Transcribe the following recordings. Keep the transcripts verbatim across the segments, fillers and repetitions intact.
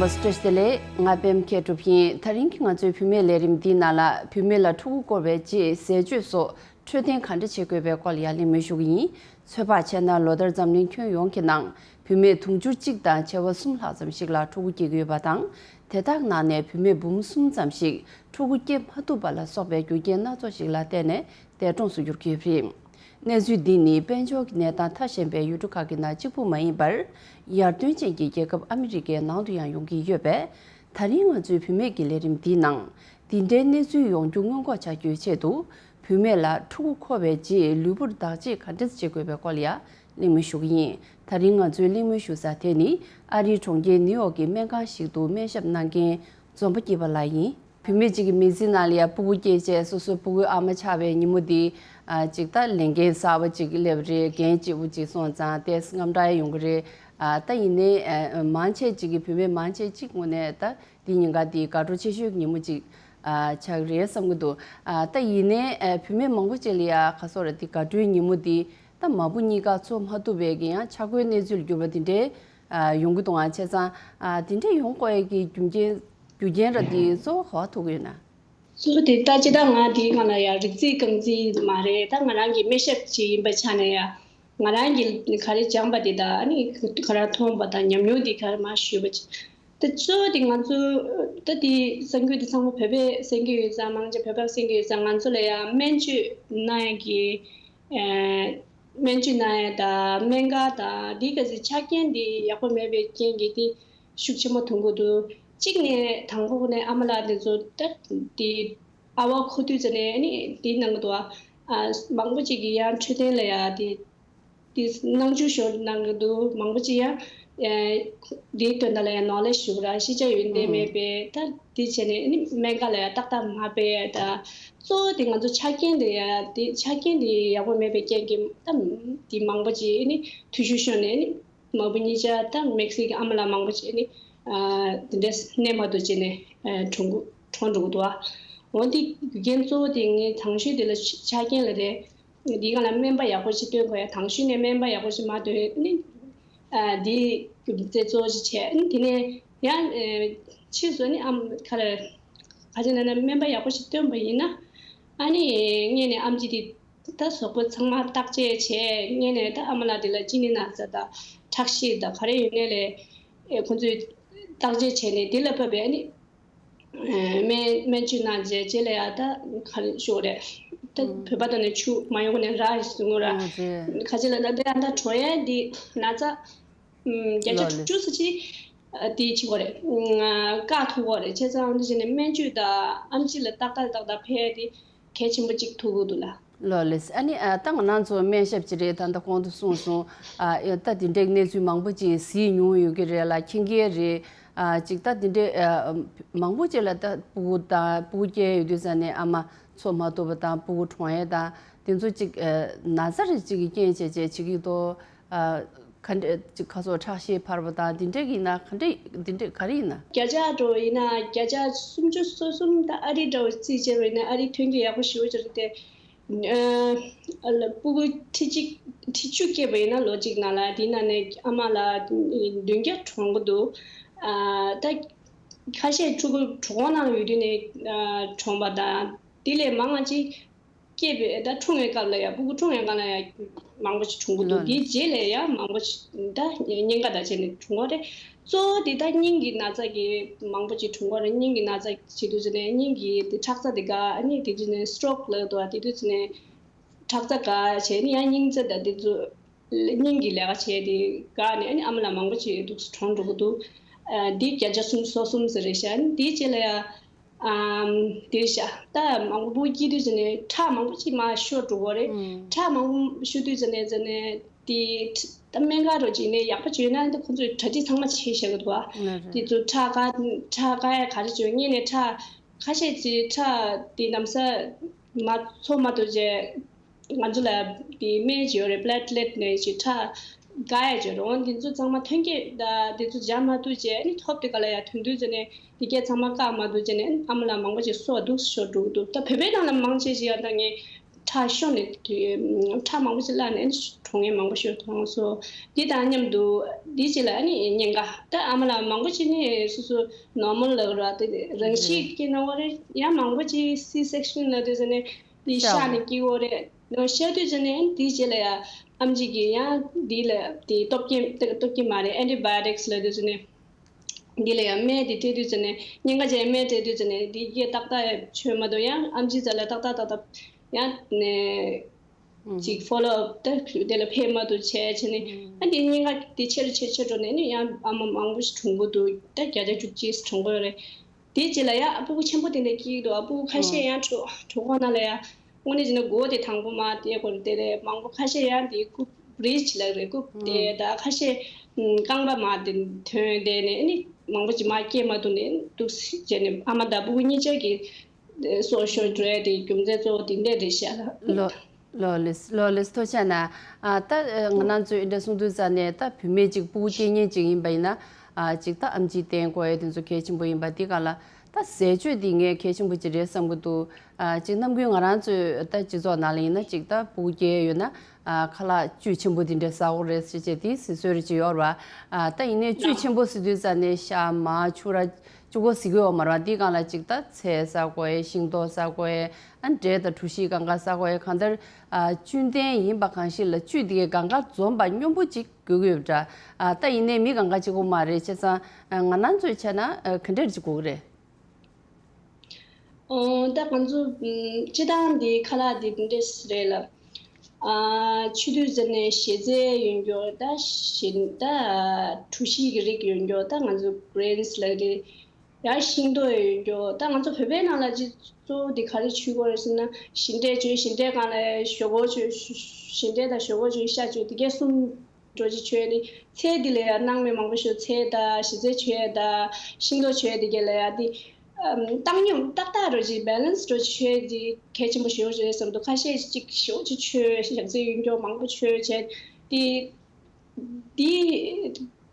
བཀྲ་ཤིས་བདེ་ལེགས། ང་པད་མ་མཁས་གྲུབ་ཡིན། ད་རིང་གི་ང་ཚོའི་བུད་མེད་ལས་རིམ་འདིའི་ནང་ལ་བུད་མེད་ལ་ཕྲུ་གུ་བསྐོར་བའི་རྗེས་ཟས་སྤྱོད་སོགས་འཕྲོད་བསྟེན་ག་འདྲ་བྱེད་དགོས་པའི་སྐོར་ལ་ཡང་གླེང་མོལ་ཞུ་གི་ཡིན། ཚོད་དཔག་བྱས་ན་ལོ་ལྟར་འཛམ་གླིང་ཁྱོན་ཡོངས་ཀྱི་ནང་བུད་མེད་དུང་ཕྱུར་གཅིག་དང་བྱེ་བ་གསུམ་ལྷག་ཙམ་ཞིག་ལ་ཕྲུ་གུ་སྐྱེ་གི་ཡོད་པ་དང་། དེ་དག་ནང་ནས་བུད་མེད་འབུམ་གསུམ་ཙམ་ཞིག་ཕྲུ་གུ་སྐྱེ་མ་ཐུབ་པ་ལ་སོགས་པའི་རྒྱུ་རྐྱེན་སྣ་ཚོགས་ཤིག་ལ་བརྟེན་ནས་འདས་གྲོངས་སུ་གྱུར་གྱི་ཡོད་པ་རེད། གནས་ཚུལ་འདི་ནི་དཔལ་འབྱོར་གྱི་གནས་སྟངས་ཐ་ཞན་པའི་ཡུལ་གྲུ་ཁག་གི་ནང་གཅིག་པུ་མ་ཡིན་པར། ཡར་ཐོན་ཅན་གྱི་རྒྱལ་ཁབ་ཨ་མི་རི་ཀའི་ནང་དུ་ཡང་ཡོང་གི་ཡོད་པས། ད་རིང་ང་ཚོའི་བུད་མེད་ཀྱི་ལས་རིམ་འདིའི་ནང་། འདི་འདྲའི་གནས་ཚུལ་ཡོང་རྒྱུ་སྔོན་འགོག་བྱ་རྒྱུའི་ཆེད་དུ། བུད་མེད་ལ་ཕྲུ་གུ་འཁོར་བའི་རྗེས་ལུས་པོར་བདག་གཅེས་ག་འདྲ་བྱེད་དགོས་པའི་སྐོར་ལ་ཡང་གླེང་མོལ་ཞུ་གི་ཡིན། ད་རིང་ང་ཚོའི་གླེང་མོལ་ཞུ་ས་དེ་ནི་ཨ་རིའི་གྲོང་ཁྱེར་ནིའུ་ཡོག་གི་སྨན་ཁང་ཞིག་ཏུ་སྨན་ཞབས་གནང་མཁན་འཛོམས་པ་སྐྱིད་པ་ལགས་ཡིན། བུད་མེད་ཅིག་གི་མི་ཚེ་ནང་ལ་ཡང་ཕྲུ་གུ་སྐྱེས་བྱས་སོ་སོ་ཕྲུ་གུའི་ཨ་མ་ཆགས་པའི་ཉིན་མོ་འདི། ཨ་ཅིག་ད་ལས་འགན་གསར་པ་ཅིག་སླེབས་རེད། འགན་ལྕི་པོ་ཅིག་སོང་ཙང་ཏོག་ཙམ་དངངས་སྐྲག་ཡོང་གི་རེད། ཨ་ད་ཡིན་ནའི་ཨ་མང་ཆེ་ཅིག་གི་བུད་མེད་མང་ཆེ་ཅིག་ངོས་ནས་ད་འདི་ཉིན་ཀ་འདི་དགའ་སྤྲོ་ཆེ་ཤོས་ཀྱི་ཉིན་མོ་ཅིག་ཨ་ཆགས་ཀྱི་རེད་བསམ་གྱི་འདུག་ཨ་ད་ཡིན་ནའི་ཨ་བུད་མེད་མང་པོ་ཅིག་ལ་ཡ་ག་སོགས་རེད། འདི་དགའ་སྤྲོའི་ཉིན་མོ་འདི་ད་མ་བུ་གཉིས་ཀ་འཚོ་མ་ཐུབ་པའི་གི་ཡང་ཆག་སྒོའི་གནས་ཚུལ་གྱུར་པ་འདི་འདྲའི་ཨ་ཡོང་གི་འདུག་ཨ་བྱས་ཙང་ཨ་འདི་འདྲའི་ཡོང་དགོས་ཡ་གི་རྒྱུ་རྐྱེན། རྒྱུ་རྐྱེན་ར་དེ་གཙོ་བོ་ག་པར་ཐུག་ཡོད་ན། གཙོ་བོ་དེ་ལྟ་ཅི་ད་ང་དེའི་སྒང་ལ་ཡ་རིག་རྩིས་རྐང་རྩིས་མ་རེད། ད་ང་རང་གི་སྨན་ཞབས་ཅིག་ཡིན་པའི་ཆ་ནས་ཡ་ང་རང་གི་ག་རེ་སྦྱངས་པ་དེ་དང་ཨ་ནི་ག་རེ་མཐོང་བ་དང་ཉམས་མྱོང་དེ་ག་རེ་མར་ཞུས་པ་ཅིག་ད་གཙོ་བོ་དེ་ང་ཚོ་ད་དེ་གསར་འགོད་དེ་ཚང་མ་བོད་པས་གསན་གྱི་ཡོད་ཙང་མང་ཆེ་བོད་པས་གསན་གྱི་ཡོད་ཙང་ང་ཚོ་ལ་ཡ་སྨན་བཅོས་གནང་ཡ་གི་ཨ་སྨན་བཅོས་གནང་ཡ་དང་སྨན་ཁང་དང་དེའི་ག་ཚོད་ཆ་རྐྱེན་དེ་ཡག་པོ་མེད་པའི་རྐྱེན་གྱིས་དེ་ཤུགས་ཆེན་པོ་ཐོན་གྱི་འདུག་གཅིག་ནས་དང་པོ་ནས་ཨ་མ་ལགས་དེ་ཚོ་ད་དེ་ཨ་བ་ཁོ་དུས་ཙ་ནས་ཨ་ནི་དེ་གནང་གི་འདུག་ཨ་མང་པོ་ཅིག་གིས་ཡང་འཕྲོད་བསྟེན་ལ་ཡ་དེ་དེ་སྣང་ཆུང་ཤོར་གནང་གི་འདུག་མང་པོ་ཅིག་ཡང་ཨ་དེའི་དོན་དག་ལ་ཡང་ནོར་ལས་ཞུ་གི་ར་ཤེས་བྱ་ཡོན་ཏན་མེད་པས་ད་དེ་བྱས་ནས་ཨ་ནི་སྨན་ཁང་ལ་ཡང་ཏག་ཏག་མ་ཕེབས་ཡ་ད་གཙོ་བོ་དེ་ང་ཚོ་ཆ་རྐྱེན་དེ་ཡ་དེ་ཆ་རྐྱེན་དེ་ཡག་པོ་མེད་པའི་རྐྱེན་གྱིས་ད་དེ་མང་པོ་ཅིག་ཨ་ནི་འཐུས་ཤོར་ཤོར་ནས་ཨ་ནི། མ་བུ་གཉིས་ཆ་དང་དམིགས་བསལ་གྱི་ཨ་མ་ལགས་མང་པོ་བྱས་ནས་ཨ་དེ་འདྲས་གནས་མ་ཐུབ་བྱས་ནས་ཨ་གྲོངས་གྲོངས་འགྲོ་གི་འདུག་ཨ། འོ་འདི་རྒྱུ་རྐྱེན་གཙོ་བོ་དེ་ངས་དང་ཤོས་དེ་ལ་ཆ་ཆ་རྐྱེན་ལ་རེད། འདིའི་སྒང་ལ་སྨན་པ་ཡག་པོ་ཞིག་སྟོན་དགོས་ཡ། དང་ཤོས་ནས་སྨན་པ་ཡག་པོ་ཞིག་མ་སྟོན་ནི་ཨ་འདི་རྒྱུ་མཚན་གཙོ་བོ་ཞིག་བྱས། ཨ་ནི་དེ་ནས་ཡང་ཨ་ཕྱིས་སུ་ནི་ཨམ་ག་རེ་ག་ཅི་ན་ན་སྨན་པ་ཡག་པོ་ཞིག་སྟོན་པ་ཡིན་ན་ཨ་ནི་སྔོན་ནས་ཨམ་ཆི་དེ། ད་གཟུགས་པོ་ཚང་མ་བརྟག་དཔྱད་བྱས་ངེས་ནས་ད་ཨ་མ་ལགས་འདི་ལ་གཅིན་སྙི་ན་ཚ་དང་ཁྲག་ཤེད་དང་ག་རེ་ཡོད་ནས་ལས་ཨེ་ཁོང་ཚོས་བརྟག་དཔྱད་བྱས་ནས་འདི་ལ་བབས་པའི་ཨ་ནི་སྨན་སྨན་བཅོས་གནང་རྗེས་རྗེས་ལ་ཡང་ད་ག་རེ་ཞུ་དགོས་རེད། ད་བོད་པ་དང་ནས་ཆུ་མ་ཡོང་ནས་ར་ཟེར་ངོ་ར་ཁ་ཅིག་ལ་ད་ད་ཡང་ད་གྲོངས་ཡས་འདི་ན་ཚ་བརྒྱ་ཆ་དྲུག་ཅུ་ཙམ་ཅིག་དེ་བྱེད་དགོས་རེད། བཀག་ཐུབ་དགོས་རེད། བྱས་ཙང་འདི་བྱས་ནས་སྨན་བཅོས་དང་ཨམ་ཆི་ལ་ཏག་ཏག་ཏག་ཏག་ཕན་ཡས་དེ། གལ་ཆེན་པོ་གཅིག་ཐུག་གི་འདུག་ལ། ལགས་ལགས། ཨ་ནི་ཨ་ད་ང་རང་ཚོ་སྨན་ཞབས་ཅིག་རེད། ད་ལྟ་གོང་དུ་གསུངས་སོང་། ཨ་ད་དེ་འདྲའི་གནས་ཚུལ་མང་པོ་ཅིག་གཟིགས་མྱོང་ཡོད་ཀྱི་རེད་ལ། མཁྱེན་གྱི་རེད། ཨ་ཅིག་ད་དེ་འདྲའི་ཨ་མང་པོ་ཅིག་ལ་ད་སྤུ་གུ་དང་སྤུ་གུ་སྐྱེས་ཡོད་དུས་ཙ་ནས་ཨ་མ་འཚོ་མ་ཐུབ་པ་དང་སྤུ་གུ་གྲོངས་ཡས་དང་དེ་ཚོ་ཅིག་ཨ་ན་ཚ་རེ་ཅིག་གི་རྐྱེན་བྱས་བྱས་བྱེད་ཀྱི་འདུག་ཨ་ག་འདྲ་ཅིག་ཁ་སོགས་ཁྲག་ཤེད་འཕར་བ་དང་དེ་འདྲ་ཡིན་ན་ག་འདྲ་དེ་འདྲ་ག་རེ་ཡིན་ན། བརྒྱ་ཆ་འགྲོ་ཡིན་ན་བརྒྱ་ཆ་སུམ་ཅུ་སོ་གསུམ་ད་ཨ་རི་འདྲ་བོ་རྩིས་བྱས་པ་ཡིན་ན་ཨ་རི་ཐོན་སྐྱེད་ཡག་པོ་ཞེ་པོ་ཅིག་རེད་དེ། ཨ་ལ་སྤུ་གུ་ཁྲི་གཅིག་ཁྲི་བཅུ་སྐྱེས་པ་ཡིན་ན་ལོ་གཅིག་ནང་ལ་དེའི་ནང་ནས་ཨ་མ་ལགས་བདུན་བརྒྱ་གྲོངས་གི་འདུག་ཨ་ད་ཁ་ཤས་ཕྲུ་གུ་གྲོད་ཁོག་ནང་ཡོད་དུས་ནས་ཨ་གྲོངས་པ་དང་དེ་ལས་མང་བ་ཅིག་སྐྱེས་པའི་ད་འཁྲུངས་པའི་སྐབས་ལ་ཡང་སྤུ་གུ་འཁྲུངས་པའི་སྒང་ལ་ཡང་མང་པོ་ཞིག་འཁྲུངས་ཀྱི་འདུག་ལགས་ལགས། དེའི་རྗེས་ལ་ཡང་མང་པོ་ཞིག་ད་གཉན་ཁ་དང་བཅས་ནས་འཁྲུངས་པ་རེད། གཙོ་བོ་དེ་ད་སྙིང་གི་ན་ཚ་གི་མང་པོ་ཞིག་འཁྲུངས་པ་རེད། སྙིང་གི་ན་ཚ་བྱེད་དུས་ཙ་ནས་སྙིང་གི་དེ་ཁྲག་རྩ་དེ་འགག་ཨ་ནི་དེ་དུས་ནས་སི་ཊོག་ལབ་འདུག་དེ་དུས་ཙ་ནས་ཁྲག་རྩ་འགག་བྱས་ནས་ཡང་སྙིང་རྩ་དང་དེ་ཚོ་སྙིང་གི་ལས་ཀ་བྱས་དེ་འགག་ནས་ཨ་ནི་ཨ་མ་ལགས་མང་པོ་ཞིག་འདུག་གྲོངས་འགྲོ་གི་འདུག་ཨ་འདི་བརྒྱ་ཆ་སུམ་ཅུ་སོ་གསུམ་ཟེར་རེད་ཤག་ཨ་ནི་དེའི་རྗེས་ལ་ཡང་། ཨམ། དེར་བཞག་ད་མང་པོ་སྤུ་གུ་སྐྱེས་དུས་ཙ་ནས་ཁྲག་མང་པོ་ཅིག་མར་ཤོར་འགྲོ་གི་རེད། ཨང་། ཁྲག་མང་པོ་ཤོར་དུས་ཙ་ནས་ཙ་ནས་དེ་ད་སྨན་ཁང་རོ་ཅིག་ནས་ཡག་པོ་བྱས་ན་ད་ཁོ་ཚོས་གྲ་སྒྲིག་ཚང་མ་བྱས་བཞག་གི་འདུག་ཨ། ལགས་རེད། དེ་ཚོ་ཁྲག་བཀག་ཁྲག་བཀག་ཡ་ག་རེ་བྱས་སྔོན་ནས་ཁྲག་ཁ་ཤས་ཅིག་ཁྲག་དེ་ལམ་སང་མ་འཚོ་མ་ཐུབ་བྱས། ང་ཚོ་ལ་དེ་སྨན་ཅིག་ཡོད་རེད། པི་ལེ་ཊི་ལེ་ཊི་ནས་ཅིག་ཁྲག་འགག་ཡ་ཅིག་ཡོད་རེད། འོ་འདི་ཚོ་ཚང་མ་ཐོན་སྐྱེད་དང་འདི་ཚོ་སྦྱར་མ་ཐུབ་བྱས་ཨ་ནི་ཐོབ་དེ་ག་ལ་ཡ་ཐོན་དུས་ཙ་ནས་འདི་སྐད་ཚང་མ་བཀག་མ་ཐུབ་བྱས་ནས་ཨ་མ་ལགས་མང་པོ་ཅིག་སྲོག་སྡུག་ཤོར་འགྲོ་གི་འདུག་ད་བོད་པའི་ནང་ལ་མང་ཆེ་ཞིག་ཡང་ད་ངས་ ཐག་ཤོར་ནས་དུས་ཁྲག་མང་པོ་ཞིག་བླངས་ནས་གྲོངས་མཁན་མང་པོ་ཞིག་མཐོང་སོང་། འདི་དང་མཉམ་དུ་འདིའི་རྗེས་ལ་ཨ་ནི་གཉན་ཁ། ད་ཨ་མ་ལགས་མང་པོ་ཅིག་ནི་སོ་སོ་ནོར་མལ་ལབ་ར་དེ་རང་ཤི་སྐྱེས་གནང་བ་རེད། ཡང་མང་པོ་ཅིག་སི་སེག་ཤན་ལབ་དུས་ཙ་ནས་དེ་ཤ་ཤ་ནས་སྐྱེ་བ་རེད། ནོར་ཤ་དུས་ཙ་ནས་དེའི་རྗེས་ལ་ཡང་ཨམ་ཆི་གིས་ཡང་དེ་ལ་དེ་སྟོབས་སྐྱེད་སྟོབས་སྐྱེད་མ་རེད། ཨན་ཊི་བྷའོ་ཊིག་སི་ལབ་དུས་ཙ་ནས། འདི་ལ་ཡང་སྨན་དེ་སྤྲད་དུས་ཙ་ནས་གཉན་ཁ་ཅན་སྨན་སྤྲད་དུས་ཙ་ནས་འདི་གས་ཏག་ཏག་ཡང་བྱོས་མ་ཐུབ། ཡང་ཨམ་ཆི་རྩ་ལ་ཏག་ཏག་ཏག་ཏག་ཡང་ནས་ཅིག་ཕོ་ལོ་ཨབ་ད་དེ་ལ་ཕེབས་མ་ཐུབ་བྱས་བྱས་ནས། ཨ་འདི་གཉན་ཁ་དེ་ཆེ་རུ་ཆེ་ཆེ་འགྲོ་ནས་ནི་ཡང་ཨ་མ་མང་པོ་ཞིག་གྲོངས་གི་འདུག་ད་བརྒྱ་ཆ་བཅུ་གཅིག་གྲོངས་གི་ཡོད་རེད། དེའི་རྗེས་ལ་ཡང་ཕྲུ་གུ་ཆེན་པོ་དེ་འདྲ་སྐྱེས་འདུག་ཨ་ཕྲུ་གུ་ཁ་ཤས་ཡང་གྲོད་གྲོད་ཁོག་ནང་ལ་ཡང་དངོས་གནས་བྱས་ན་མགོ་བོ་དེ་དང་པོ་མ་དེ་སྐོར་དེ་རེད། མང་པོ་ཁ་ཤས་ཡང་དེ་རྐུབ་རིས་ལབ་རེད། རྐུབ་དེ་ད་ཁ་ཤས་རྐང་པ་མ་དེ་ཐོན་བསྡད་ནས་ནི་མང་པོ་ཅིག་མ་སྐྱེས་མ་ཐུབ་ནས་འདུག་བྱས་ནས་ཨ་མ་དང་ཕྲུ་གུ་གཉིས་ཆ་གི་སྲོག་ཤོར་འགྲོ་ཡ་དེ་རྒྱུ་མཚན་གཙོ་བོ་དེ་འདྲ་རེད་ཤག་ལོ། ལོ་ལེགས་ལོ་ལེགས། ཐུགས་རྗེ་གནང་། ཨ་ད་ང་རང་ཚོས་འདི་འདྲ་གསུང་དུས་ཙ་ནས་ད་བུད་མེད་ཅིག་ཕྲུ་གུ་སྐྱེ་མཁན་ཅིག་ཡིན་པ་ཡིན་ན། ཨ་ཅིག་ད་ཨམ་ཆི་བསྟེན་དགོས་ཡ་དེ་ཚོ་གལ་ཆེན་པོ་ཡིན་པ་འདི་ག་ལ་ད་ཟས་སྤྱོད་འདི་ངས་གལ་ཆེན་པོ་ཅིག་རེད་བསམ་གྱི་འདུག་ཨ་ཅིག་ནམ་རྒྱུན་ང་རང་ཚོས་ད་སྤྱི་ཚོགས་ནང་ལ་ཡིན་ན་ཅིག་ད་ཕྲུ་གུ་སྐྱེ་ཡ་ཡོད་ན། ཨ་ཁ་ལག་བཅུད་ཆེན་པོ་འདི་འདྲ་ཟ་དགོས་རེད་ཟེར་བྱས་དེ་ཟེར་སྲོལ་ཅིག་ཡོད་རེད་པ། ཨ་ད་ཡིན་ནའི་བཅུད་ཆེན་པོ་ཟེར་དུས་ཙ་ནས་ཤ་མར་ཕྱུར་ར་གཅིག་པོ་ཟེར་གྱི་ཡོད་མ་རེད་པ། འདི་སྒང་ལ་ཅིག་ད་ཚལ་ཟ་དགོས་ཡ། ཤིང་ཏོག་ཟ་དགོས་ཡ། ཨ་འབྲས་དང་གྲོ་ཞིབ་སྒང་ག་ཟ་དགོས་ཡ། གང་ལྟར་ཨ་བཅུད་ལྡན་ཡིན་པ་གང་ཞིག་ལ་བཅུད་འདི་གས་སྒང་ག་འཛོམས་པ་སྙོམས་པོ་ཅིག་དགོས་ཀྱི་ཡོད་པ་འདྲ། ཨ་ད་ཡིན་ནའི་མི་སྒང་ག་གཅིག་པོ་མ་རེད། བྱས་ཙང་ཨ་ང་རང་ཚོས་བྱས་ན་ཨ་ག་འདྲ་ཅིག་དགོས་ཀྱི་རེད། ཨོ་ད་ང་ཚོ་ཨམ་སྤྱིར་བཏང་འདི་ཁ་ལག་འདི་འདི་འདྲས་རེད་ལ། ཨ་ཆུ་དུས་ཟེར་ནས་ཞལ་རྩེ་ཡོད་མགྱོགས། ད་ཞིང་ད་གྲོ་ཞིབ་ཀྱི་རིགས་ཡོད་མགྱོགས། ད་ང་ཚོ་གི་རིན་སི་ལབ་རེད། ཡང་ཤིང་ཏོག་ཡོད་མགྱོགས། ད་ང་ཚོ་བོད་པའི་ནང་ལ་ཅིག་གཙོ་བོ་འདི་ག་རེ་མཆོད་ཀྱི་ཡོད་རེད་ཟེར་ན། ཞིང་འབྲས་མཆོད། ཞིང་འབྲས་སྒང་ལ་ཞོག་ཁོག་མཆོད། ཞིང་འབྲས་དང་ཞོག་ཁོག་མཆོད། ཤ་མཆོད། འདི་གས་གསུམ། འགྲོ་ཅིག་མཆོད་ནི། ཚལ་འདི་ལ་ཡང་སྣང་མེད་མང་པོ་ཞིག་ཚལ་དང་ཞལ་རྩེ་མཆོད་དང་ཤིང་ཏོག་མཆོད་འདི་གས་ལ་ཡང་འདི་ཨམ་བཏང་སྙོམས་ཏག་ཏག་འགྲོ་ཅིག་བེ་ལན་སི་འགྲོ་ཅིག་མཆོད་འདི་གལ་ཆེན་པོ་ཞེ་པོ་ཅིག་རེད་བསམ་འདུག་ཁ་ཤས་ཅིག་ཞེ་པོ་ཅིག་མཆོད། ཞལ་རྩེ་ཡོད་མགྱོགས་མང་པོ་མཆོད་བྱས་འདི་འདི་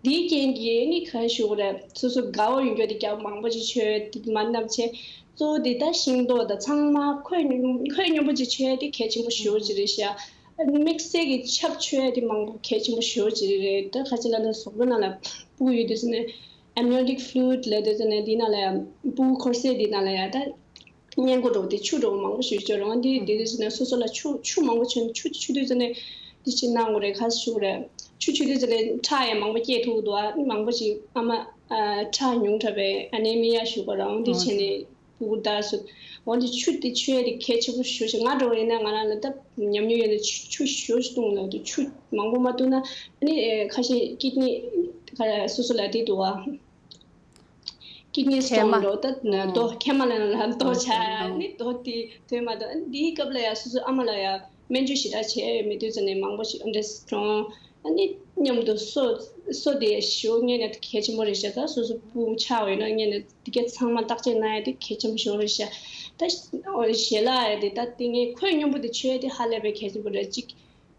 འདིའི་རྐྱེན་གྱིས་ནི་ག་རེ་ཞུ་དགོས་རེད། སོ་སོ་དགའ་བོ་ཡོད་མགྱོགས་འདི་རྒྱབ་མང་པོ་ཅིག་མཆོད་འདི་མ་ནམ་བྱས། གཙོ་བོ་འདི་ད་ཤིང་ཏོག་དང་ཚང་མ་ཁོད་སྙོམས་ཁོད་སྙོམས་པོ་ཅིག་མཆོད་འདི་གལ་ཆེན་པོ་ཞེ་པོ་ཅིག་རེད་ཤག་དམིགས་བསལ་གྱི་ཆབ་མཆོད་འདི་མང་པོ་གལ་ཆེན་པོ་ཞེ་པོ་ཅིག་རེད། ད་ཁ་ཅིག་ལ་ད་གཟུགས་པོ་ནང་ལ་ཕྲུ་གུ་ཡོད་དུས་ཙ་ནས་ཨེམ་ནི་ཡོ་ཊིག་ཕུ་ལུ་ཡིད་ལབ་དུས་ཙ་ནས་འདི་ནང་ལ་ཡང་ཕྲུ་གུ་འཁོར་སའི་འདི་ནང་ལ་ཡང་ད་སྔས་མགོ་འདྲ་བོ་དེ་ཆུ་འདྲ་བོ་མང་པོ་ཞིག་སྤྱོད་རུང་། འདི་འདི་དུས་ཙ་ནས་སོ་སོ་ལ་ཆུ་ཆུ་མང་པོ་མཆོད་ནས་ཆུ་མཆོད་དུས་ཙ་ནས་འདི་ཅིག་གནང་དགོས་རེད། ག་ཞུ་དགོས་རེད། ཆུ་མཆོད་དུས་ཙ་ནས་ཁྲག་ཡང་མང་པོ་སྐྱེད་ཐུབ་འདུག་ཨ་མང་པོ་ཞིག་ཨ་མ་ཨ་ཁྲག་ཉུང་དྲགས་པའི་ཨ་ནེ་མི་ཡ་ཞུ་དགོས་རུང་། འདི་བྱས་ནས་ཕྲུ་གུ་དར་སོང་། འོ་འདི་ཆུ་དེ་མཆོད་ཡ་དེ་གལ་ཆེན་པོ་ཞེ་པོ་ཅིག་ང་འདྲ་བོ་ཡིན་ན་ང་རང་ལ་ད་ཉམས་མྱོང་ཡོད་ན་ཆུ་ཆུ་ཞེ་པོ་ཅིག་བཏུང་ལབ་དུས་ཆུ་མང་པོ་མ་བཏུང་ན་ཨ་ནི་ཨེ་ཁ་ཤས་ཀིཌ་ནི་ཁ་སོ་སོ་ལ་དེ་འདུག་བ། ཀིཌ་ནི་སི་ཊོན་འགྲོ་ད་མདོག་མཁལ་མ་ལ་ལ་མདོག་ཆགས་ནི་མདོག་དེ་ཐོན་མ་ཐུབ། ཨ་ནི་འདིའི་སྐབས་ལ་ཡ་སོ་སོ་ཨ་མ་ལ་ཡ་སྨན་བཅོས་ཞེ་དྲག་བྱས་ཡོད་མེད་དུས་ཙ་ནས་མང་པོ་ཞིག་ཨ་འདྲས་གྲོངས། ཨ་ནི་མཉམ་དུ་སོ་སོ་དེ་ཞོ་ངས་ནས་གལ་ཆེན་པོ་རེད་ཤག་ད་སོ་སོ་སྤུ་ཆགས་ཡོད་ན་ངས་ནས་དེ་གས་ཚང་མ་བརྟག་དཔྱད་གནང་ཡ་དེ་གལ་ཆེན་པོ་ཞིག་རེད་ཤག་ད་ཞལ་ལག་ཡ་དེ་ད་དེ་ངས་ཁོད་སྙོམས་པོ་དེ་མཆོད་ཡ་དེ་ཧ་ལས་པའི་གལ་ཆེན་པོ་རེད། གཅིག་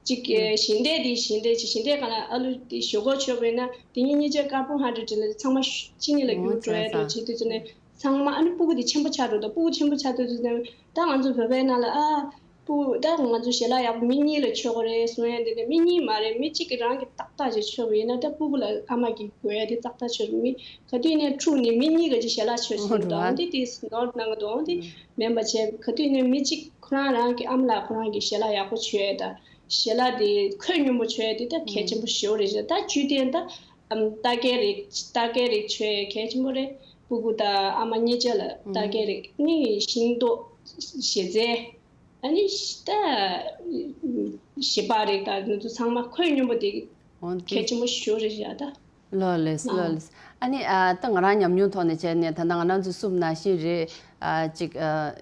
གཅིག་ཞིང་འབྲས་དེ་ཞིང་འབྲས་གཅིག་ཞིང་འབྲས་གང་ལ་ཨ་ལུ་དེ་ཞོག་ཁོག་མཆོད་པ་ཡིན་ན་དེ་གཉིས་གཉིས་ཆ་ཀར་བོ་ཧའི་ཌེ་རེ་ཊི་ལ་ཚང་མ་གཅིག་གཉིས་ལ་འགྱུར་འགྲོ་ཡ་འགྲོ་བྱེད་དུས་ཙ་ནས་ཚང་མ་ཨ་ནི་སྤུ་གུ་དེ་ཆེན་པོ་ཆགས་འགྲོ། ད་སྤུ་གུ་ཆེན་པོ་ཆགས་དུས་ཙ་ནས་ད་ང་ཚོ་བོད་པའི་ནང་ལ་ཨ། སྤུ་ད་ང་ཚོ་ཞལ་ལག་ཡག་པོ་མི་གཉིས་ལ་མཆོད་དགོས་རེད་གསུང་ཡ་འདི་ནི་མི་གཉིས་མ་རེད། མི་གཅིག་གིས་རང་གིས་ཏག་ཏག་ཅིག་མཆོད་པ་ཡིན་ན་ད་སྤུ་གུ་ལ་ཨ་མ་གིས་དགོས་ཡ་དེ་ཏག་ཏག་མཆོད། མི་ག་དུས་ནས་ཕྲུག་ནི་མི་གཉིས་ཀ་ཅིག་ཞལ་ལག་མཆོད་བཞིན་འདུག་འདི་དེ་ནོར་གནང་གི་འདུག་འདི་མིན་པ་བྱས་ག་དུས་ནས་མི་གཅིག་ཁོ་རང་རང་གི་ཨ་མ་ལགས་ཁོ་རང་གི་ཞལ་ལག་ཡག་པོ་མཆོད་ཡ་དང་ཞལ་ལག་དེ་ཁོད་སྙོམས་པོ་མཆོད་ཡ་དེ་ད་གལ་ཆེན་པོ་ཞེ་པོ་རེད་ཤག་ད་བཅུད་ལྡན་ད་ཨམ་རྟ་སྐད་རིགས་རྟ་སྐད་རིགས་མཆོད་ཡ་གལ་ཆེན་པོ་རེད། སྤུ་གུ་དང་ཨ་མ་གཉིས་ཆ་ལ་རྟ་སྐད་རིགས་ནི་ཤིང་ཏོག་ཞལ་རྩེ། ཨ་ནི་ད་ཞིབ་པ་རེད། ད་ང་ཚོ་ཚང་མ་ཁོད་སྙོམས་པོ་དེ་འོན་ཏེ་གལ་ཆེན་པོ་ཞེ་པོ་རེད་ཤག་ད། ལོ་ལེགས་ལོ་ལེགས། ཨ་ནི་ཨ་ད་ང་རང་ཉམས་མྱོང་ཐོག་ནས་བྱས་ནས་ད་ལྟ་ང་རང་ཚོ་གསུམ་ནང་བཞིན་རེད། ཨ་ཅིག་ཨ་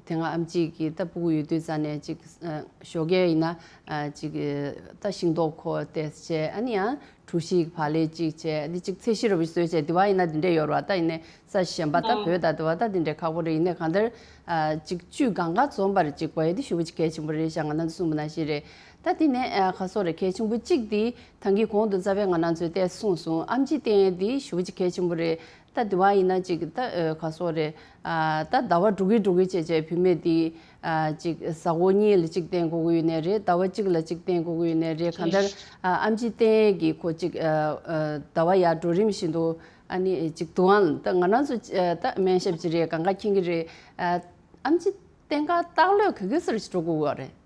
དེ་སྔ་ཨམ་ཆི་གིས་ད་སྤུ་གུ་ཡོད་དུས་ཙ་ནས་ཅིག་ཨ་ཞོགས་ཀས་ཡིན་ན་ཨ་ཅིག་ཨ་ད་ཤིང་ཏོག་ཁོག་དེ་བྱས། ཨ་ནི་ཡང་གྲོ་ཞིབ་བག་ལེབ་ཅིག་བྱས། ཨ་ནི་ཅིག་ཚལ་ཞིབ་ར་བ་ཞིག་བཟོས་བྱས། དེ་བ་ཡིན་ན་དེ་འདྲས་ཡོད་རེད་བ། ད་ཡིན་ནའི་ས་གཞན་པ་ད་ཨ་བོད་ད་དེ་བ་ད་དེ་འདྲས་ཁག་པོ་རེད། ཡིན་ནའི་གང་ལྟར་ཨ་ཅིག་བཅུད་སྒང་ག་འཛོམས་པར་ཅིག་དགོས་ཡ་དེ་ཞེ་པོ་ཅིག་གལ་ཆེན་པོ་རེད་ཤག་ང་རང་ཚོ་གསུངས་པ་ནང་བཞིན་རེད། ད་དེ་ནས་ཨ་ཁ་སོ་རེད། གལ་ཆེན་པོ་གཅིག་དེ་ད་གིན་གོང་དུ་རྩ་བའི་ང་རང་ཚོས་ཏོག་ཙམ་གསུངས་སོང་། ཨམ་ཆི་བསྟེན་ཡ་དེ་ཞེ་པོ་ཅིག་གལ་ཆེན་པོ་རེད། ད་དེ་བ་ཡིན་ན་ཅིག་ད་ཨ་ག་སོགས་རེད། ཨ་ད་ཟླ་བ་དྲུག་གི་དྲུག་གི་བྱས་བྱས་བུད་མེད་དེ་ཨ་ཅིག་གཟའ་འཁོར་གཉིས་ལ་གཅིག་བསྟེན་དགོས་ཀྱི་ཡོད་ནའི་རེད། ཟླ་བ་གཅིག་ལ་གཅིག་བསྟེན་དགོས་ཀྱི་ཡོད་ནའི་རེད། གང་ལྟར་ཨ་ཨེམ་ཆི་བསྟེན་ཡས་ཀྱི་ཁོ་ཅིག་ཨ་ཨ་ཟླ་བ་ཡར་འགྲོ་རིམ་བཞིན་དུ་ཨ་ནི་ཅིག་འདུག་ཨང་། ད་ང་རང་ཚོ་ཨ་ད་སྨན་ཞབས་ཅིག་རེད། གང་ག་མཁྱེན་གྱི་རེད། ཨ་ཨེམ་ཆི་བསྟེན་ག་ལྟག་ལོས་ག་གི་སར་ཞིག་འགྲོ་དགོས་ཀྱི་ཡོད་རེད།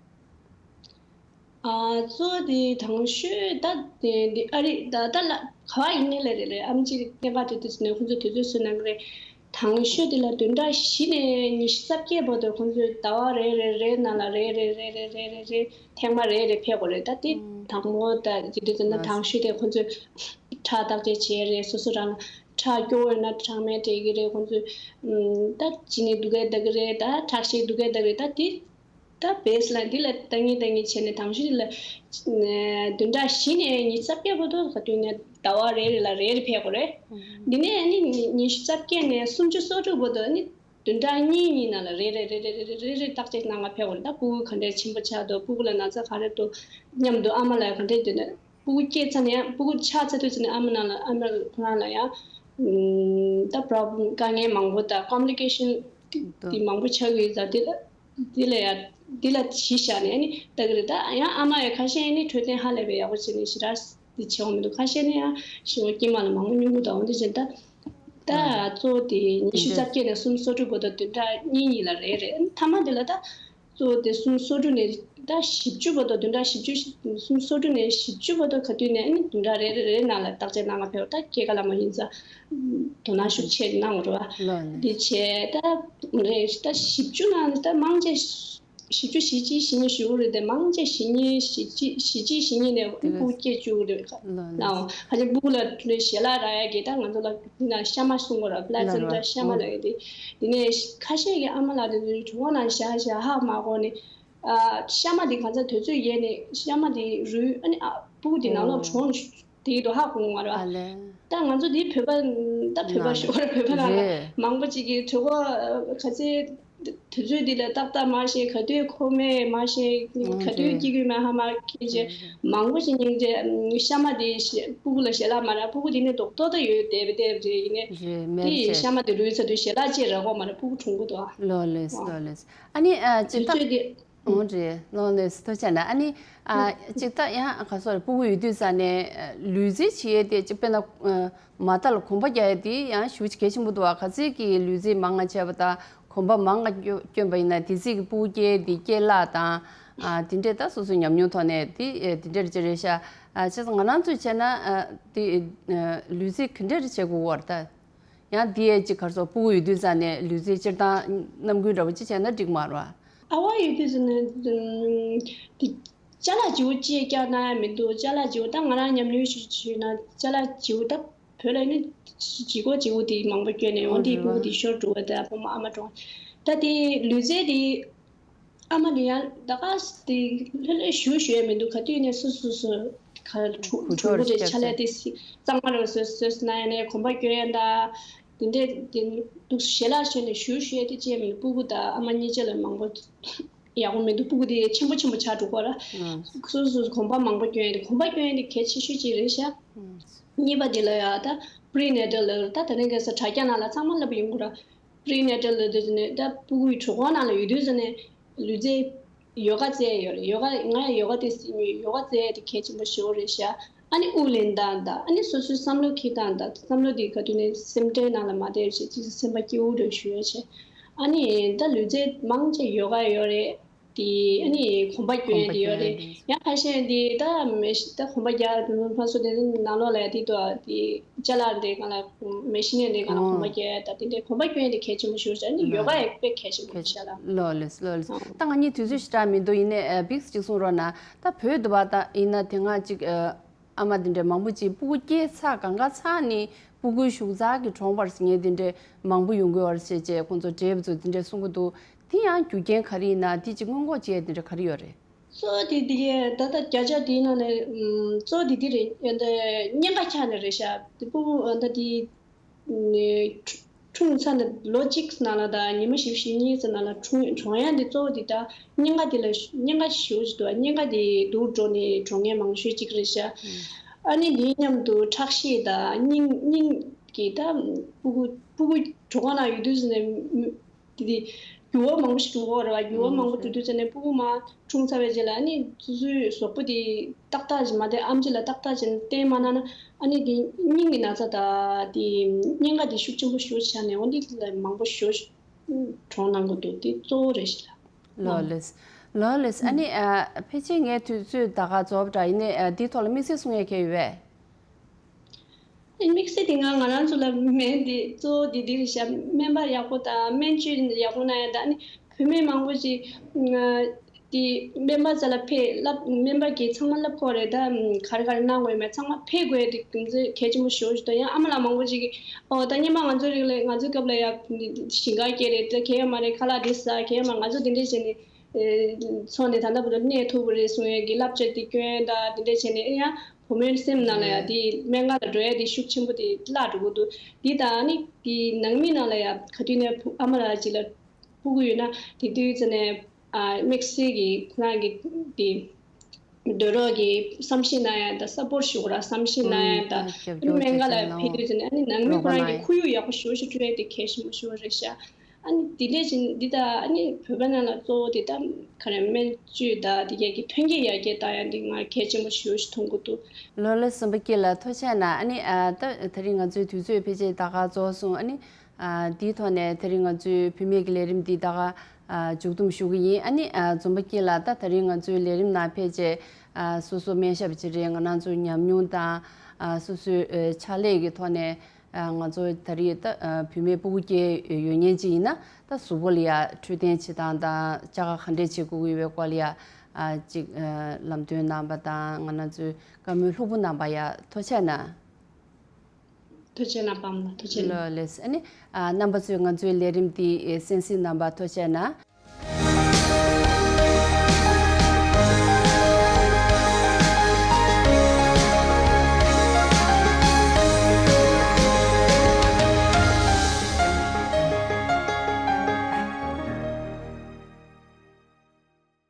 ཨ་གཙོ་བོ་དེ་དང་ཤོས་ད་དེ་འདི་ཨ་རི་ད་ད་ལ་ག་བ་ཡིན་ནའི་ལ་རེད་རེད། ཨེམ་ཆི་བསྟེན་ག་དེ་དུས་ཚོད་ནས་ཁོང་ཚོས་དུས་ཚོད་བཟོས་གནང་གི་རེད། དང་ཤོས་དེ་ལ་བདུན་ཕྲག་བཞི་ནས་ཉི་ཤུ་རྩ་བརྒྱད་བར་དུ་ཁོང་ཚོས་ཟླ་བ་རེ་རེ་རེ་ནང་ལ་རེ་རེ་རེ་རེ་རེ་རེ་རེ་ཐེངས་མ་རེ་རེ་ཕེབས་དགོས་རེད། ད་དེ་དང་པོ་ད་དེ་དུས་ཚོད་ན་དང་ཤོས་དེ་ཁོང་ཚོས་ཁྲག་བརྟག་དཔྱད་བྱས་རེད། སོ་སོ་རང་ཁྲག་སྐྱོ་བོ་ཡོད་ན་ཁྲག་སྨན་སྤྲད་ཀྱི་རེད། ཁོང་ཚོས་ད་གཅིན་སྙི་འདུག་གས་ད་གི་རེད། ད་ཁྲག་ཤེད་འདུག་གས་ད་གི་རེད། ད་དེ། ད་བེས་ལ་འདི་ལ་ལྟ་ངན་ལྟ་ངན་བྱས་ནས་དང་ཤོས་ལ་བདུན་ཕྲག་བཞི་ནས་ཉི་ཤུ་རྩ་བརྒྱད་བར་དུ་ག་དུས་ནས་ཟླ་བ་རེ་རེ་ལ་རེ་རེ་ཕེབས་དགོས་རེད། འདི་ནས་ནི་ཉི་ཤུ་རྩ་བརྒྱད་ནས་སུམ་ཅུ་སོ་དྲུག་བར་དུ་ནི་བདུན་ཕྲག་གཉིས་གཉིས་ནང་ལ་རེ་རེ་རེ་རེ་རེ་རེ་རེ་བརྟག་དཔྱད་གནང་ག་ཕེབས་དགོས་རེད། ད་སྤུ་གུ་ག་འདྲས་ཆེན་པོ་ཆགས་འདུག་སྤུ་གུ་ལ་ན་ཚ་ག་རེ་འདུག་སྙམ་དུ་ཨ་མ་ལ་ག་འདྲས་འདུག་ན་སྤུ་གུ་སྐྱེས་ཚར་ནས་ཡང་སྤུ་གུ་ཆགས་ཚར་དུས་ཚོད་ནས་ཨ་མ་ནང་ལ་ཨ་མ་ཁོ་རང་ལ་ཡང་ད་པྲོབ་ལེམ་དཀའ་ངལ་མང་པོ་དང་ཀོམ་པི་ལི་ཀེ་ཤན་དེ་མང་པོ་ཆགས་ཀྱི་ཡོད་ཙང་དེ་ལ། འདི་ལ་ཡ། འདི་ལ་གཞི་བཞག་ནས་ནི་ལྟ་གི་རེད། ད་ཡང་ཨ་མ་ཡ་ཁ་ཤས་ནི་འཕྲོད་བསྟེན་ཧ་ལས་པའི་ཡག་པོ་བྱས་ནས་ཞེ་དྲག་འདི་བྱེད་འོང་མི་འདུག་ཁ་ཤས་ནི་ཡང་ཤི་བོ་སྐྱེས་མ་ལ་མང་པོ་སྨྱུ་གུ་དང་འོ་འདི་བྱས་ད། ད་གཙོ་བོ་དེ་ཉི་ཤུ་རྩ་བརྒྱད་ནས་སུམ་ཅུ་སོ་དྲུག་བར་དུ་བདུན་ཕྲག་གཉིས་གཉིས་ལ་རེ་རེ་མཐའ་མ་དེ་ལ་ད། གཙོ་བོ་དེ་སུམ་ཅུ་སོ་དྲུག་ནས་ད་བཞི་བཅུ་བར་དུ་བདུན་ཕྲག་བཞི་བཅུ་སུམ་ཅུ་སོ་དྲུག་ནས་བཞི་བཅུ་བར་དུ་ག་དུས་ནས་ནི་བདུན་ཕྲག་རེ་རེ་རེ་ནང་ལ་བརྟག་དཔྱད་གནང་ག་ཕེབས་ད་སྐྱེས་ཀ་ལ་མ་ཡིན་ཙང་དོ་སྣང་ཤུགས་ཆེ་གནང་རོགས། ལོ་ནི། འདི་བྱས་ད་རེད་ད་བཞི་བཅུ་ནང་ད་མང་ཆེ་བཞི་བཅུ་ཞེ་གཅིག་ཞེ་གཉིས་ཞུ་གི་རེད་དེ་མང་ཆེ་ཞེ་གཉིས་ཞེ་གཅིག་ཞེ་གཅིག་ཞེ་གཉིས་ནས་དེ་ག་སྤུ་གུ་སྐྱེ་བཅུག་གི་རེད། ལོ་ནི། ལའོ་ཧ་ཅང་སྤུ་གུ་ལ་ཞལ་ལག་རག་ཡ་གི་ད་ང་ཚོ་ལ་འདི་ན་ཤ་མ་གསུང་གི་ར་པི་ལ་ལ་ཛེན་ར་ད་ཤ་མ་ལ་ཡོད་དེ། འདི་ནས་ཁ་ཤས་ཀྱི་ཨ་མ་ལགས་དེ་ཚོའི་གྲོད་ཁོག་ནང་བཞག་བཞག་ཧ་མ་གོ་ནས། ཨ་ཤ་མ་དེ་གང་ཚ་དུས་ཚོད་ཡས་ནས་ཤ་མ་དེ་རུལ་ཨ་ནི་ཨ་སྤུ་གུ་དེ་ནང་ལོགས་གྲོངས་དེ་དུ་ཧ་གོ་ང་ར། ཨ་ལེ། ད་ང་ཚོ་དེ་བོད་པ་ད་བོད་པ་ན་ཞོར་བོད་པ་ནང་ལ་རེད། མང་པོ་ཅིག་གིས་གྲོད་ཁོག་ག་ཚེ་དུས་ཚོད་དེ་ལ་ཏག་ཏག་མ་ཤེས་ག་དུས་ཁོ་མེད་མ་ཤེས་ཨང་ག་དུས་རེད། སྐྱེ་དགོས་མེད་ཧ་མ་ཁེ་ཅེ་རེད་རེད། མང་པོ་ཅིག་སྙིང་རྗེ་ཤ་མ་དེ་ཤ་སྤུ་གུ་ལ་ཞལ་ལག་མ་རག་སྤུ་གུ་དེ་ནི་རྡོག་རྡོག་ད་ཡོད་དེ་བས་དེ་རེད་ཡིན་ནས་རེད་མེད་དེ་ཅེ། ཤ་མ་དེ་རུལ་ཚར་དུས་ཞལ་ལག་ཅེས་རག་གོ་མ་རེད་སྤུ་གུ་གྲུང་པོ་འདུག་ཨ། ལོ་ལེས་ཨ་ལོ་ལེས། ཨ་ནི་ཨ་ཅིག་དུས་ད་ཚོད་དེ། འོ་རེད་ལོ་ལེས་ཐུགས་རྗེ་ཆེ་ན། ཨ་ནི་ཨ་ཅིག་ད་ཡང་ག་སོ་རེད་སྤུ་གུ་ཡོད་དུས་ས་ནས་ལུས་རྩལ་བྱེད་ཡས་དེ་ཅིག་དཔེར་ན་མ་མཐའ་ལ་གོམ་པ་རྒྱག་ཡས་དེ་ཡང་ཞེ་པོ་ཅིག་གལ་ཆེན་པོ་འདུག་ཨ། ག་ཚོད་ཀྱི་ལུས་རྩལ་མང་ང་བྱས་པ་དང་གོམ་པ་མང་ང་བསྐྱོན་པ་ཡིན་ན་དེ་ཚིག་གི་སྤུ་གུ་སྐྱེ་དེ་སྐྱེ་ལག་དང་ཨ་དེ་འདྲས་ད་སོ་སོའི་ཉམས་མྱོང་ཐོག་ནས་དེ་དེ་འདྲས་ཅིག་རེད་ཤག་ཨ་བྱས་ཙང་ང་རང་ཚོས་བྱས་ན་ཨ་དེ་ལུས་རྩལ་ག་འདྲས་བྱེད་དགོས་པ་རེད་ད། ཡང་དེ་ཡས་ཅིག་ག་རེ་ཟེར་སྤུ་གུ་ཡོད་དུས་ཙང་ནས་ལུས་རྩལ་སྤྱིར་བཏང་རྣམ་ཀུན་འདྲ་པོ་ཅིག་བྱས་ན་འགྲིག་མ་རེད་པ། ཨ་བ་ཡོད་དུས་ཙང་ནས་དེ་ཅ་ལག་བརྗེ་པོ་ཅིག་བཀྱག་ན་ཡང་མི་འདུག་ཅ་ལག་བརྗེ་པོ་ད་ང་རང་ཉམས་མྱོང་ཞིག་བྱས་ན་ཅ་ལག་བརྗེ་པོ་ད་བོད་ལ་ནི་བརྗེ་པོ་བརྗེ་པོ་དེ་མང་པོ་བསྐྱོན་ནས་འོ་འོ་དེའི་རེད་སྤུ་གུ་པ། དེ་ཤོར་འགྲོ་བ་དང་ཕོ་མོ་ཨ་མ་གྲོངས་ད་དེ་ལུས་རྩལ་དེ། ཨ་མ་ནི་ཡང་ད་ག་དེ་ལྷོད་ལྷོད་ཞུ་ཞུ་ཡ་མི་འདུག་ག་དུས་ནས་སོ་སོ་སོ་ག་གྲུ་གྲུ་གུ་རེ་ཆ་ལས་དེ་སི་གཙང་མ་རེ་སོ་སོ་སོ་ན་ཡ་ནས་གོམ་པ་སྐྱོན་ཡ་ད་དེ་འདྲས་དེ་འདུག་ཞལ་ལག་ཞུས་ནས་ཞུ་ཞུ་ཡ་དེ་ཅི་ཡ་མི་འདུག་སྤུ་གུ་ད་ཨ་མ་གཉིས་ཆ་ལ་མང་པོ་ཡག་པོ་མི་འདུག་སྤུ་གུ་དེ་ཆེན་པོ་ཆེན་པོ་ཆགས་འགྲོ་གོ་ར་སོ་སོ་སོ་གོམ་པ་མང་པོ་སྐྱོན་ཡ་དེ་གོམ་པ་སྐྱོན་ཡ་དེ་གལ་ཆེ་ཤོས་ཅིག་རེད་ཤག་གཉིས་པ་དེ་ལ་ཡ་ད་པི་རི་ནེ་ཊལ་ལ་ད་དེ་རིང་ཁ་སང་དྲ་རྒྱ་ནང་ལ་ཚང་མ་ལབ་ཡོང་གོ་ར། པི་རི་ནེ་ཊལ་ལབ་དུས་ཙམ་ནས་ད་སྤུ་གུའི་གྲོད་ཁོག་ནང་ལ་ཡོད་དུས་ཙམ་ནས་ལུས་རྩལ་ཡོ་ག་རྩེ་ཡོད་རེད། ཡོ་ག་ང་ཡང་ཡོ་ག་དེ་ཡོ་ག་རྩེ་དེ་གལ་ཆེན་པོ་ཞེ་པོ་རེད་ཤག་ཨ་ནི་དབུགས་ལེན་སྟངས་དང་ཨ་ནི་སོ་སོའི་བསམ་བློ་འཁྱེར་སྟངས་དང་བསམ་བློ་དེ་ག་དུས་ནས་སེམས་ཁྲལ་ནང་ལ་མ་བསྡད་བྱས་ཅིག་སེམས་པ་སྐྱིད་པོ་འདྲ་ཞུ་ཡ་བྱས་ཨ་ནི་ད་ལུས་རྩལ་མང་ཆེ་ཡོ་ག་ཡོད་རེད། དེ་ཨ་ནི་གོམ་པ་སྐྱོན་གོམ་པ་དེ་ཡོད་སྐྱོན་རེད། དེ། ཡང་ཁ་ཤས་དེ་ད་མེ་ཤི་ད་གོམ་པ་རྒྱག་དེ་ཚོ་ཕར་ཚུར་དེ་ཚོ་ནང་ལོགས་ལ་ཡ་དེ་དུ་དེ་ཅ་ལག་དེ་གང་ལ་མེ་ཤིན་ནས་དེ་གང་ལ་གོམ་པ་ཨོ། རྒྱག་ཡ་ད་དེ་འདྲའི་གོམ་པ་སྐྱོན་དེ་གལ་ཆེན་པོ་ཞིག་རེད། ཨ་ནི་ཡོ་ག་ཡང་དཔེ་གལ་ཆེན་པོ་ཤག་ལ། ལོ་ལེས་ལོ་ལེས། ད་ང་གཉིས་དུས་ཚོད་ཞེ་དྲག་མི་འདུག་ཡིན་ནའི་ཨ་བིགས་གཅིག་གསུང་རོགས་གནང་། ད་བོད་དུ་བ་ད་ཡིན་ན་དེ་སྔ་གཅིག་ཨ། ཨ་མ་དེ་འདྲའི་མང་པོ་ཅིག་སྤུ་གུ་སྐྱེས་ཚར་གང་ག་ཚར་ནས་སྤུ་གུའི་ཤུགས་ཚ་གི་གྲོངས་པར་ཟེར་མཁན་དེ་འདྲའི་མང་པོ་ཡོང་གི་ཡོད་རེད་ཟེར་བྱས་ཁོང་ཚོ་འབྲེལ་བ་ཚོས་དེ་འདྲའི་གསུང་གི་འདུག་དེ་ཡང་རྒྱུ་རྐྱེན་ག་རེ་ཡིན་ན་དེ་ཅིག་སྔོན་འགོག་བྱེད་ཡས་དེ་འདྲ་ག་རེ་ཡོད་རེད། གཙོ་བོ་དེ་དེ་གའི་ད་ལྟ་བརྒྱ་ཆ་དེའི་ནང་ནས་ཨམ་གཙོ་བོ་དེ་དེ་རེད། ཨ་ད་གཉན་ཁ་ཆགས་ནས་རེད་ཤག་དེ་སྤུ་གུ་ཨ་ད་དེ་ནས་འཁྲུངས་ཚར་ནས་ལོ་གཅིག་ནང་ལ་དང་ཉི་མ་བཞི་བཅུ་ཞེ་གཉིས་ཙམ་ནང་ལ་འཁྲུངས་གྲོངས་ཡ་འདི་གཙོ་བོ་འདི་ད་གཉན་ཁ་འདི་ལ་གཉན་ཁ་ཞེ་པོ་ཅིག་འདུག་གཉན་ཁ་འདི་སྡུག་འགྲོ་ནས་གྲོངས་མཁན་མང་ཤོས་གཅིག་རེད་ཤག་ཨ་ནི་འདིའི་མཉམ་དུ་ཁྲག་ཤེད་དང་སྙིང་སྙིང་ གི་ད་སྤུ་གུ་སྤུ་གུ་གྲོད་ཁོག་ནང་ཡོད་དུས་ནས་དེ་དེ་འགྱུར་བ་མང་པོ་ཞིག་འགྲོ་གི་རེད་བ། འགྱུར་བ་མང་པོ་འགྲོ་དུས་ཙ་ནས་སྤུ་གུ་མར་འཁྲུངས་ཚར་བའི་རྗེས་ལ་ཨ་ནི་སོ་སོའི་གཟུགས་པོ་དེ་ཏག་ཏག་ཅིག་མ་བསྟེན། ཨེམ་ཆི་ལ་ཏག་ཏག་ཅིག་བསྟེན་མ་གནང་ན་ཨ་ནི་དེ་སྙིང་གི་ན་ཚ་དང་དེ་གཉན་ཁ་དེ་ཤུགས་ཆེན་པོ་ཞེ་པོ་ཆགས་ནས་འོ་འདི་ལ་མང་པོ་ཞེ་པོ་གྲོངས་གནང་གི་འདུག་དེ་གཙོ་བོ་རེད་ཤག་ལ། ལོ་ལེས། ལོ་ལེས། ཨ་ནི་ཨ་ཕལ་ཆེར་ངའི་དུས་ཚོད་ད་ག་རྫོགས་པ་འདྲ། ཡིན་ནའི་ཨ་འདིའི་ཐོག་ལ་དམིགས་བསལ་གསུང་ཡས་གལ་ཡོད་པས། དམིགས་བསལ་དེ་ང་ང་རང་ཚོ་ལ་མེད་དེ། གཙོ་བོ་དེ་འདི་རེད་ཤག་སྨན་པ་ཡག་པོ་དང་སྨན་བཅོས་ཡག་པོ་གནང་ཡ་དང་། ཨ་ནི་བུད་མེད་མང་པོ་ཅིག་དེ་སྨན་པ་རྩ་ལ་ཕེབས་སློབ། སྨན་པ་གིས་ཚང་མ་སློབ་ཁོ་རེད། ད་ག་རེ་ག་རེ་གནང་དགོས་མེད་ཚང་མ་ཕེབས་དགོས་དེ་གལ་ཆེན་པོ་ཞེ་པོ་ཞིག་འདུག་ཡང་ཨ་མ་ལགས་མང་པོ་ཅིག་གིས་ཨོ་ད་སྔོན་མ་ང་ཚོ་རིགས་ལ་ང་ཚོའི་སྐབས་ལ་ཡ་ཞིང་ཁ་སྐྱེལ་རེད། ད་གལ་ཡོད་མ་རེད། ཁ་ལག་དེ་ཟ། གལ་ཡོད་མ་རེད། ང་ཚོ་དེ་འདྲས་བྱས་ནས། ཚོགས་ནས་ད་ལྟ་བར་དུ་གནས་ཐུབ་པ་རེད་གསུང་ཡས་ཀྱི་བསླབ་བྱ་དེ་སྐྱོན་དང་དེ་འདྲས་བྱས་ནས། ཨེ་ཡང་བུ་མོའི་སེམས་ནང་ལ་ཡང་དེ་སྨན་ཁང་ལ་འགྲོ་ཡས་དེ་ཤུགས་ཆེན་པོ་དེ་བརླག་འགྲོ་གི་འདུག་དེ་དང་ཨ་ནི་དེ་ནང་མི་ནང་ལ་ཡང་ག་དུས་ནས་ཕུ་ཨ་མ་ལགས་ཅིག་ལ་ཕྲུ་གུ་ཡོད་ན་དེ་དུས་ཙ་ནས་ཨ་དམིགས་བསལ་གྱི་ཁོ་རང་གི་དེ་འདོད་རོགས་ཀྱི་བསམ་ཤེས་གནང་ཡ་དང་སཔོར་ཊི་ཞུ་དགོས་ར་བསམ་ཤེས་གནང་ཡ་དང་། ཨ་ནི་སྨན་ཁང་ལ་ཕེབས་དུས་ཙ་ནས་ཨ་ནི་ནང་མི་ཁོ་རང་གི་ཁོར་ཡུག་ཡག་པོ་ཞེ་པོ་ཞིག་སྤྲོད་ཡ་དེ་གལ་ཆེན་པོ་ཞེ་པོ་རེད་ཤག་ཨ་ནི་དེ་འདྲས་ཅིག་འདི་ད་ཨ་ནི་བོད་པ་ནང་ལ་གཙོ་བོ་དེ་ད་ག་རེ་སྨན་བཅོས་དང་དེ་གའི་གི་ཐོན་སྐྱེད་ཡར་རྒྱས་བཏང་ཡ་འདི་ང་གལ་ཆེན་པོ་ཞེ་པོ་ཞིག་མཐོང་གི་འདུག་ལོ་ལེགས་སུམ་པ་སྐྱིད་ལགས་ཐུགས་རྗེ་གནང་། ཨ་ནི་ཨ་ད་དེ་རིང་ང་ཚོའི་དུས་ཚོད་ཕལ་ཆེར་ད་ག་རྫོགས་སོང་། ཨ་ནི་ཨ་དེའི་ཐོག་ནས་དེ་རིང་ང་ཚོའི་བུད་མེད་ཀྱི་ལས་རིམ་འདི་ད་ག་ཨ་མཇུག་བསྡོམས་ཞུ་གི་ཡིན། ཨ་ནི་ཨ་འཛོམས་པ་སྐྱིད་ལགས་ད་དེ་རིང་ང་ཚོའི་ལས་རིམ་ནང་ཕལ་ཆེར་ཨ་སོ་སོ་སྨན་ཞབས་ཅིག་རེད། ང་རང་ཚོའི་ཉམས་མྱོང་དང་ཨ་སོ་སོའི་ཨ་ཕྱག་ལས་ཀྱི་ཐོག་ནས། ང་ཚོ་ད་རེས་ད་བུད་མེད་སྤུ་གུ་སྐྱེ་ཡོད་མཁན་ཅིག་ཡིན་ན་ད་གཟུགས་པོ་ལ་ཡ་འཕྲོད་བསྟེན་བྱེད་སྟངས་དང་བཅའ་ཁ་ག་འདྲས་བྱེད་དགོས་ཀྱི་ཡོད་པའི་སྐོར་ལ་ཡ་ཅིག་ལམ་སྟོན་གནང་པ་དང་། ང་རང་ཚོའི་བཀའ་མོལ་ལྷུག་པོ་གནང་པ་ཡ་ཐུགས་རྗེ་གནང་། ཐུགས་རྗེ་གནང་། པ་མ་ཐུགས་རྗེ་གནང་། ལོ་ལེགས། ཨ་ནི་རྣམ་པ་ཚོས་ང་ཚོའི་ལས་རིམ་འདི་གསན་གཟིགས་གནང་པ་ཐུགས་རྗེ་གནང་།